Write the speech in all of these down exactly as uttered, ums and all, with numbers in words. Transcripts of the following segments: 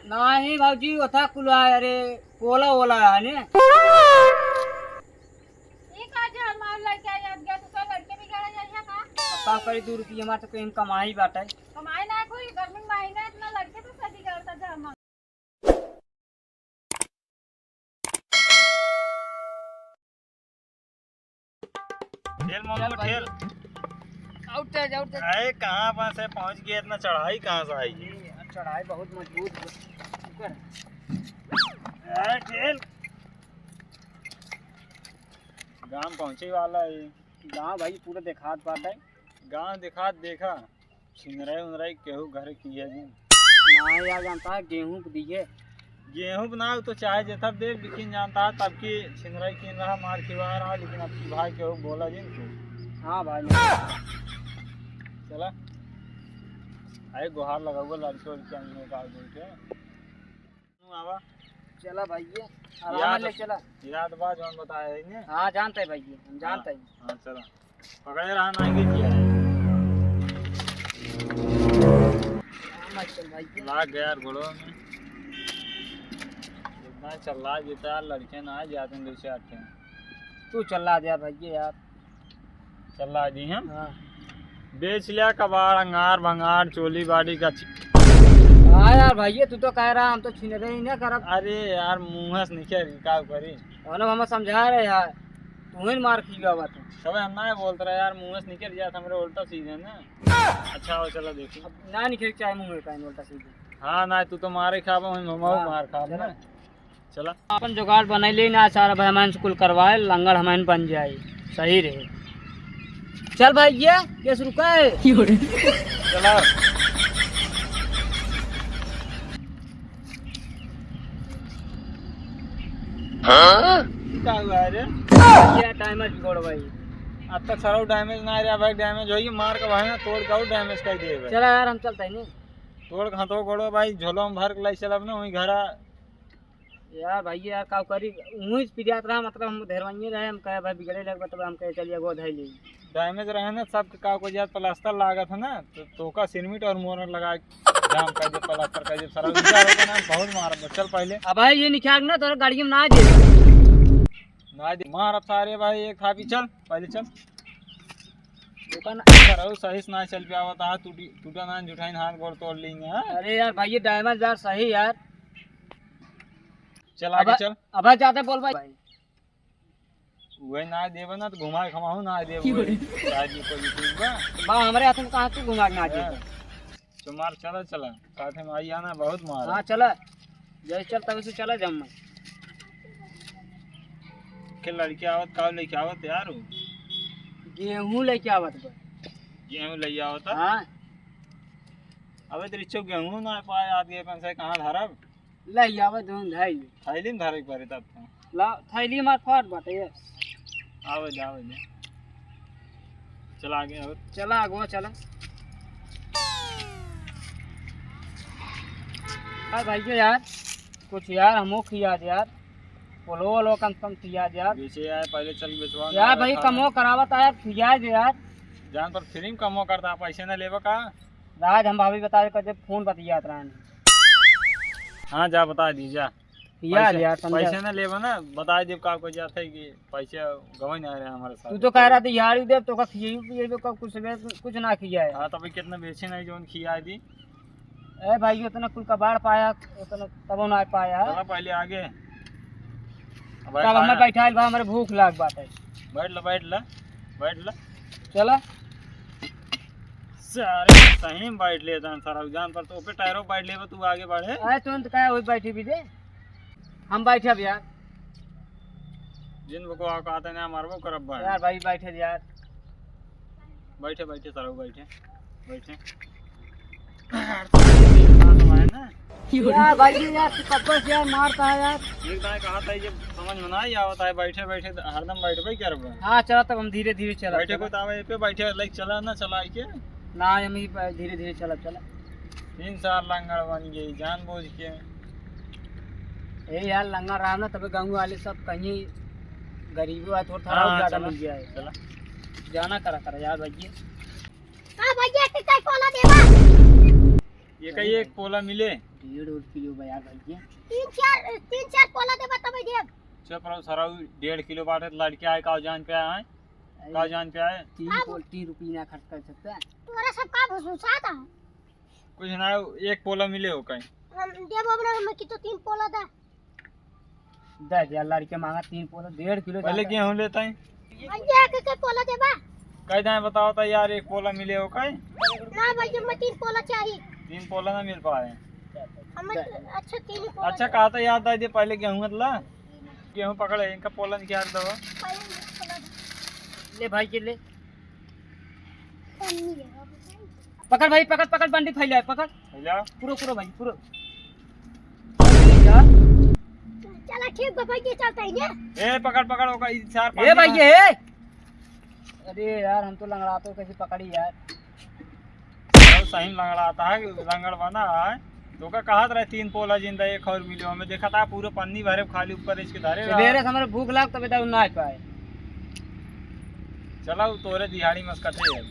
नाही भौजी, ओथा कुल है, अरे, पोला ओला है ने। ई का जे हमार लड़का याद गया, तो का लड़के भी गड़ा जाइए का? अब का करी, दू रुपये हमार तो कहीं कमाई बाटे। कमाई ना कोई, गर्मी में महीना इतना लड़के तो सदी करता जा हमार। ठेल मामू, चल भाई। ठेल। आउट है, आउट है। अरे कहाँ पास है, पहुँच गए, इतना चढ़ाई कहाँ से आई? ये चढ़ाई बहुत मजबूत है। ऊपर। अरे ठेल। गाँव पहुँचे वाला है। गाँव भाई पूरा देखात बात है। गाँव देखात देखा। छिनराई उनराई केहू घरे किया जी? ना यार, जानता है गेहूँ के दिए। गेहूँ के ना, तो चाहे जेथा दे, लेकिन जानता है तब की छिनराई किन रहा, मार खिवा रहा, लेकिन अब की भाई केहू बोला जी तू। हाँ भाई। चला, अरे गुहार लगाऊंगा लड़के उड़के आएंगे गाँव बोल के। तू आवा। चला भाई, ये आराम याद, ले चला। याद बा जौन बताए है ने? हाँ, जानते हैं भाई, हम जानते हैं। हाँ, चला। पकड़े रहा, ना गिर गया है। हाँ, भाई, चल भाई। लाग गया यार गोड़वा में। इतना चल्ला जीता यार, लड़के ना आ जाते हैं दो चार ठे। तू चल्ला दे यार भाई, ये यार। चल्ला दी हम। हाँ। बेच लिया कबाड़, अंगार भंगार, चोली बाड़ी का ची- हाँ यार भैया, तू तो कह रहा, हम तो छिनरे ही ना करब। अरे यार, मुँह से निकल, का करी? और हम समझा रहे यार, तू ही मार खी गवा तू। तबे हम ना बोलत रहे यार, मुँह से निकल जात हमरे उल्टा सीधे ना। अच्छा हो, चलो देखी। अब ना निकल चाहे मुँह में काहे उल्टा सीधे। हाँ ना, तू तो मारे खाबा, हम हम हाँ, मार खाब चलो। ना। चला। अपन जुगाड़ बनाई ले ना, सारा भाई हमन से कुल करवाए, लंगड़ हमन बन जाए, सही रहे। चल भाई, ये केस रुका है। चला। हाँ? ये का हुआ है रे? ये डैमेज गोड़ भाई। अब तक सारा डैमेज ना रहा भाई, डैमेज होई, मार के भाई ना तोड़ के और डैमेज कर दिए भाई। चला यार, हम चलते हैं नहीं। तोड़ के हाथों गोड़ो भाई, झोलो में भर के लाई चलब ना, वहीं घरा। यार भाई, यार का करी, उहीं से पिरियात रहा, मतलब हम धरवाइए रहे, हम कहे भाई बिगड़े लग, तब हम कहे चलिए गो धई ली। डैमेज रहे ना, सबके का को जात प्लास्टर लागत है ना, तो तोका सिरमिट और मोरन लगा के जाम कर दे, प्लास्टर कर दे, सारा विचार होता ना, बहुत मारब। चल पहले। अब भाई ये निकाल ना, तोरे गाड़ी में ना दे। ना दे, मार अब सारे भाई एक थापी, चल पहले चल। दुकान सरऊ सही से ना चल पावत, हाथ टूटी, टूटा ना, जुठाइन हाथ गोड़ तोड़ लेंगे, हाँ? अरे यार भाई, ये डैमेज यार सही यार। चल आगे अब, चल। अब ज्यादा बोल भाई। वही ना देबे ना तो घुमा के खमाहू ना देबे। क्यों रे? शायद ये कोई चीज बा। बा हमरे हाथ में कहाँ तू घुमा के ना हाँ। देबे? तो मार चला, चला। साथे में आई आना बहुत मार। हाँ, चला। जैसे चल तब से चला जाऊँ मैं। के लड़के आवत, का लेके आवत यार हो? गेहूँ लेके आवत बा। गेहूँ ले आवत? हाँ। अबे तेरी चो गेहूँ ना पाए, आज ये कौन से कहाँ धरब? ले आवे, धुन धाई। थैली में धरे के पड़े तब तो। ला, थैली मार फाट बाटे ये। आवे दे, आवे दे। चला आगे, आवे। चला आगो, चला। हाँ भाई, ये यार, कुछ यार, हमो खिया दे यार। पोलो, वोलो कम से कम खिया दे यार। बेचे यार, पहले चल बेचवा यार ना भाई, रखा कमो है। करावत है यार, खिया दे यार। जान पर फ्री में कमो करता, पैसे ना लेबा का? राज, हम भाभी बता दे, कर दे, फोन बतियात रहन। हाँ, जा बता दी, जा। यार, पैसे, यार, समझा। पैसे ना लेबा ना, बता दे का को जात है कि पैसे गवा ना रहे हमारे साथ। तू तो कह रहा था, यार, दे, तो का खियाई, पियाई, का कुछ बे-, कुछ ना खिया है। हाँ, तो भाई, कितना बेचे नहीं, जोन खिया दी। ए भाई, उतना कुल कबाड़ पाया, उतना तबो ना पाया है। चला पहले आगे। अब तब हमें खाना। बैठाइल बा, हमारे भूख लाग बाटे। बैठ ला, बैठ ला, बैठ ला। चला। सारे सही में बैठ लेता है सारा, जान पर तो ओपे टायरो बैठ लेबे, तू आगे बढ़े। अरे तुरंत काहे वही बैठी भी दे, हम बैठे अब यार। जिन बको आ कहते ना मारबो करब भाई। यार भाई बैठे यार। बैठे, बैठे सारा, बैठे, बैठे। यार भाई, ये यार, तू कब से यार मारता है यार? एक दाएं कहा था, ये समझ में ना ही आवता है, बैठे बैठे हरदम बैठबे करबे। हाँ, चला तब हम धीरे धीरे चला, बैठे चला। को तो आवे पे बैठे, लाइक चला ना, चला के। ना, हम ही ब-, धीरे धीरे चला, चला। तीन साल लंगड़ बन गई, जानबूझ के। ए यार, लंगड़ रहा ना, तबे गाँव वाले सब कहीं गरीबी बात हो, थोड़ा हाँ, ज्यादा चला, मिल गया है। चला। जाना करा, करा यार भैया। हाँ भैया, एक कई पोला देवा। ये कई एक पोला मिले। डेढ़ और किलो बा यार भैया। तीन चार, तीन चार पोला देबा तबे देब। चुप रहो सारा, डेढ़ किलो बाटे तो लड़के आए, का जान पे आए, अरे, का जान पे आए? तीन अब पोल, तीन रुपये ना खर्च कर सकता है। तोरा सब का भुसभुसात है? कुछ ना, एक पोला मिले हो कहीं। हम देबो ना, हमें की तो तीन पोला दे। दे दे, लड़के मांगा तीन पोला, डेढ़ किलो पहले ज्यादा। गेहूं लेता है। भैया, के, के पोला देबा? कह दे, बताओ तो यार, एक पोला मिले हो कहीं? ना भैया, मैं तीन पोला चाहिए। तीन पोला ना मिल पाए। हमें दे। अच्छा, तीन ही पोला अच्छा, दे। कहा था याद आ दे, पहले गेहूं ला। गेहूं पकड़े, इनका पोला निकाल दो। पहले पोला दे। ले भाई के ले। पकड़ भाई, पकड़, पकड़, बंडी फैला है, पकड़। फैला। पूरा, पूरा भाई, पूरा। यार। चला ठीक बा भाई, ये चलता है ये। ए, पकड़, पकड़, ओका, ई चार ए पाँच भाई, बार। ये। अरे यार, हम तो लंगड़ाते कैसे पकड़ी यार। बहुत सही लंगड़ाता है, लंगड़ बना है। तोका कहत रहे तीन पोला जिंदा एक और मिलो, हमें देखा था पूरा पन्नी भरे खाली ऊपर इसके धरे रहा। सवेरे से हमारे भूख लाग तबे तो ना पाए। चला, उ तोरे दिहाड़ी में कटे है।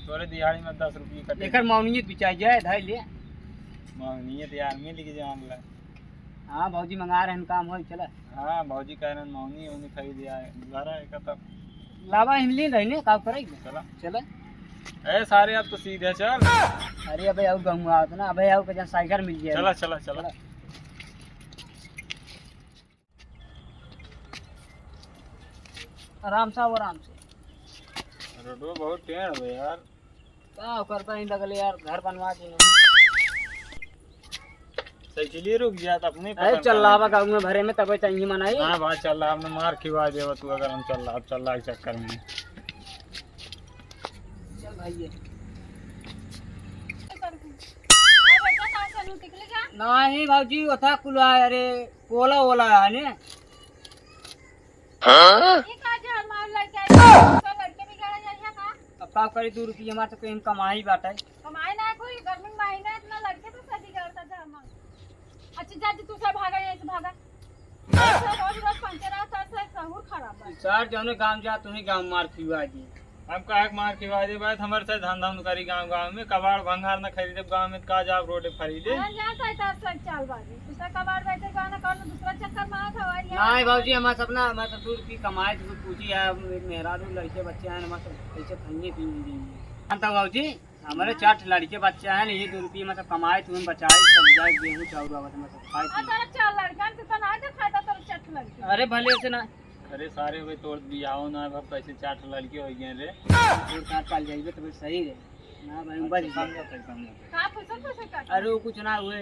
तोरे दिहाड़ी में दस रुपये कटे। एकर मौनियत बिचाई जाए, धाई ले। मौनियत यार मिल के जान ला। हाँ, भौजी मंगा रहे हैं, काम होई, चला। हाँ, भौजी कह रहे हैं, मौनी, उन्हीं खरीद आए। घर है का तब? लावा, हम लीन रही ने, का करेगी? चला। चला। ए, सारे, अब तो सीधे चल। अरे, अबे, आओ, गाँव आवत ना, अबे, आओ, कहीं साइकिल मिल जाए। चला, चला, चला। चला। आराम से आओ, आराम से। रोडवा बहुत टेढ़ बा यार। का ओकर पानी लगल यार, घर बनवा दे। साइकिलिए रुक जात अपने अरे पसंद चल का लावा नहीं। गाँव में भरे में तबे चाहिए मनाई। ना भाई चल ला, हमने मार खिवा देवा तू अगर हम चल ला, अब चल ला के चक्कर में। चल भाई ये। नहीं भौजी, ओथा कुला है, अरे पोला ओला है ने। हाँ? ये का जहर मार लग जाए? दूसरा लड़के भी गड़ा जाइए का? अब का करी, दो रुपये हमारे तो कहीं कमाई बाटे। कमाई ना कोई, गर्मी में महीना इतना लड़के तो सही बिगाड़ता जहर मार। अच्छा जा, जा, तू सब भागा, यहीं से भागा। ऐसा रोज रोज पंचर आता, सर सहूर खराब बा। सर जौने गांव जा, तुम्हें गांव मार खिवा दी। हम काहे के मार खिवा दे बात, हमारे से धंधा न करी गांव गांव में, कबाड़ भंगार न खरीदे गांव में, का जाब रोड पे खरीदे। अरे जाता है तार सर चाल बाजी, दूसरा कबाड़ बैठे गाना कौन दूसरा चक्कर मारत हवा यार। नहीं भौजी, हमारा सपना, हमारा तो दूर की कमाई तो कुछ पूछी है, मेहरारू लड़के बच्चे हैं, हमारे सब कैसे खाएंगे पिएंगे। जानता भौजी, हमारे चार ठे लड़के बच्चे हैं, ये दो रुपये मतलब कमाए, तुम्हें बचाए, सब जाए गेहूं चाउर आवत, मतलब खाए आ, पिए। तेरा चार लड़का, तू तो ना दे फायदा, तेरा चार ठे लड़के। अरे भले से ना। अरे सारे भाई, तोर बियाहो ना, अब कैसे चार ठे लड़के हो गए रे? तोर साथ पाल जाइबे तो सही रे। ना भाई, हम बच अच्छा, गए। समझो, सही समझो। का फुसर फुसर करता? अरे वो कुछ ना हुए,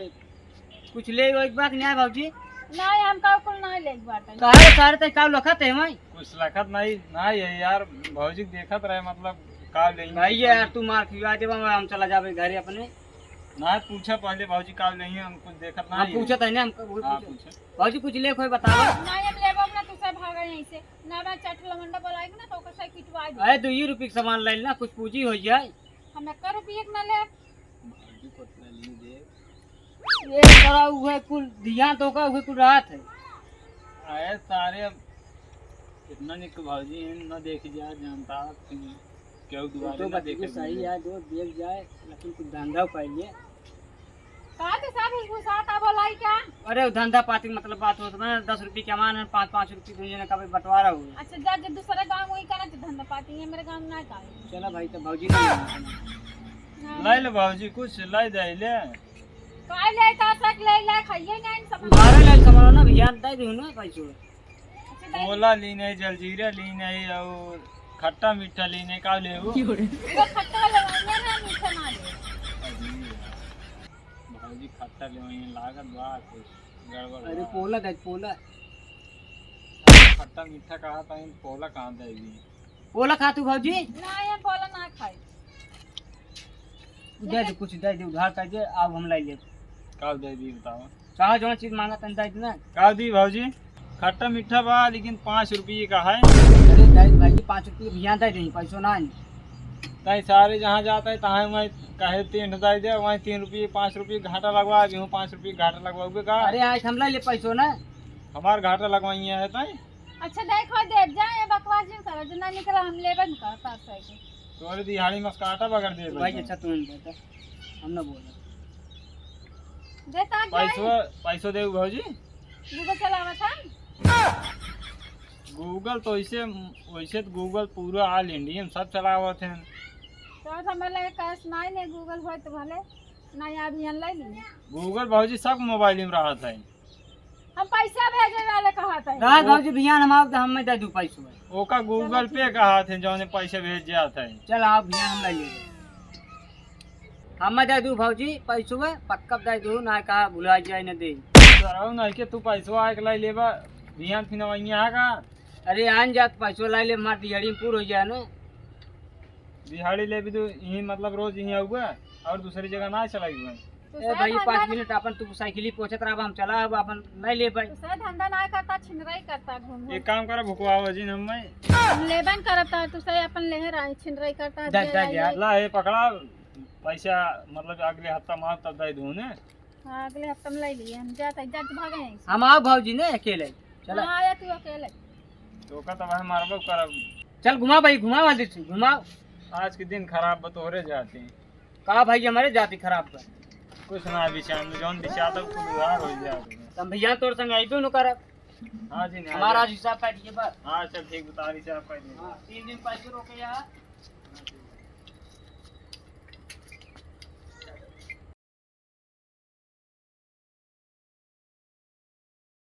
कुछ ले वो एक बार नहीं आए भौजी? नहीं, हम का कुल नहीं ले एक बार तक। काहे सारे तक का लखत है भाई? कुछ लखत नहीं, नहीं है यार, भौजी देखत रहे, मतलब का ले भाई यार, तू मार खिला देबा, हम चला जाबे घरे अपने। ना पूछा पहले भौजी का ले, हम कुछ देखत हाँ, नहीं है। पूछत है ना, हम कब हाँ, पूछे? पूछे। भौजी कुछ ले कोई बताओ। नहीं, हम लेबो ना, तू सब भागा यहीं से। ना, ना, चट लमंडा बोलाएगी ना, तो ओकर से पिटवा दे। अरे, दो ही रुपये के सामान ले लेना, कुछ पूंजी हो जाए। हम एक रुपये के ना ले। भौजी को इतना नहीं दे। ये सारा उहे कुल ध्यान तो का उहे कुल रात है। अरे सारे, अब इतना निक भौजी हैं, ना देख जा, जानता, केहू दुआरे तो ना बच्ची देखे सही मिले। है, जो देख जाए, लेकिन कुछ धंधा पाइए। का के साथ घुसाता बोलाई का? अरे, वो धंधा पाती के मतलब बात होत बा, दस रुपये के अमान है, पाँच, पाँच रुपये दुनिया ने कभी बंटवारा हुआ। अच्छा, जा, जा, दूसरा गाँव वही करा, जो धंधा पाती है, मेरे गाँव ना का है। चला भाई, तो भौजी को हाँ। ले ले भौजी, कुछ ले दे ले। का ले, का सक ले, ले, खाइए ना इन सब। उधारे ले, सामान ना भैया, दे दे ना पैसो। अच्छा, दे। पोला लीन है, जलजीरा लीन है, और खट्टा मीठा लीन है, का लेबू? वो खट्टा वाला लेना ना, मीठा ना ले। अरे यार, भौजी खट्टा ले वहीं लागत बा, कुछ गड़बड़ अरे बा। पोला दे, पोला। अरे खट्टा मीठा कहा था, इन पोला कहाँ देगी? पोला खा तू भौजी? ना, ये पोला ना खाई। दे दे, कुछ दे दे, उधार कर दे, अब हम ले लेब। का दे दी बताओ? चाहे जौन चीज मांगा तन दे देना। का दी भौजी? खट्टा मीठा बा, लेकिन पाँच रुपये का है। अरे दे भाई, पाँच रुपये भैया दे दे, पैसो ना है। ताई सारे जहाँ जाता है, तहाँ वहीं कहे तीन दे दे, वहीं तीन रुपये, पाँच रुपये घाटा लगवा, अभी हूँ पाँच रुपये घाटा लगवाओगे का? अरे आज हम ले ले पैसो ना। हमार घाटा लगवाइए है ताई। अच्छा देखो, दे जा, ये बकवास जिन करो, जो ना निकला हम लेबे न करता सही। तोरे दिहाड़ी में काटा बगड़ दे भाई, भाई। अच्छा तू ही बता, हम ना बोला। दे ता जाए। पैसो, पैसो देउ भौजी। Google चलावत हन। Google तो वैसे, वैसे तो Google पूरा all India में सब चलावत हैं। तो हमारे लगे cash नहीं, नहीं Google होए तो भले नहीं, अभी online ले ली। Google भौजी सब mobile में रहत है। हम पैसा भेजे वाले कहत है। रहा भौजी, बिहान हम आउब त हमें दे दू पैसो। ओका Google Pay कहत है, जौने पैसा भेज जात है। चल आओ बिहान हम ले लेबे। हमें दे दू भौजी पैसो, पक्का दे दू, ना का भुला जाए न दे। सरऊ नहीं के तू पैसो आए के ले लेबा, बिहान फिर वहीं आ का। अरे आन जात पैसो ले ले, हमार दिहाड़ी में पूर हो जाए ना। दिहाड़ी ले भी तो यहीं, मतलब, रोज यहीं आउबा और दूसरी जगह ना चलाई हुआ। तो ए शायद भाई, पाँच धंधा मिनट अपन तू साइकिल ही पोछत रहा, हम चला अब अपन नहीं ले भाई। तो शायद धंधा ना करता, छिनराई करता घूम घूम। एक काम करा, भुकवावा जिन हम मैं। हम लेबन करता, तू सही अपन लेहे रहा, छिनराई करता, जा, दे जा, आई जा। ले। ला, ये पकड़ा पैसा, मतलब, अगले हफ्ता मार तब दे दूँ ने। हाँ, अगले हफ्ता में ले लिए, हम जाते, जाते भागे हैं। हम आओ भौजी ने अकेले, चला। हाँ, आया तू अकेले। तो का तब हम मारबो करब। चल घुमा भाई, घुमा वाली से, घुमा। आज के दिन खराब बा तोहरे जाते। का भाई, हमारे जाति खराब बा? कुछ ना बिचार में, जौन बिचार तब कुल उधार हो जाए। तब भैया तोर संग आई दोनों करब। हाँ जी, नहीं, हमारा आज हिसाब काट के बस। हाँ, चल ठीक, उतार हिसाब काट दे। हाँ, तीन दिन पैसे रोके यहाँ।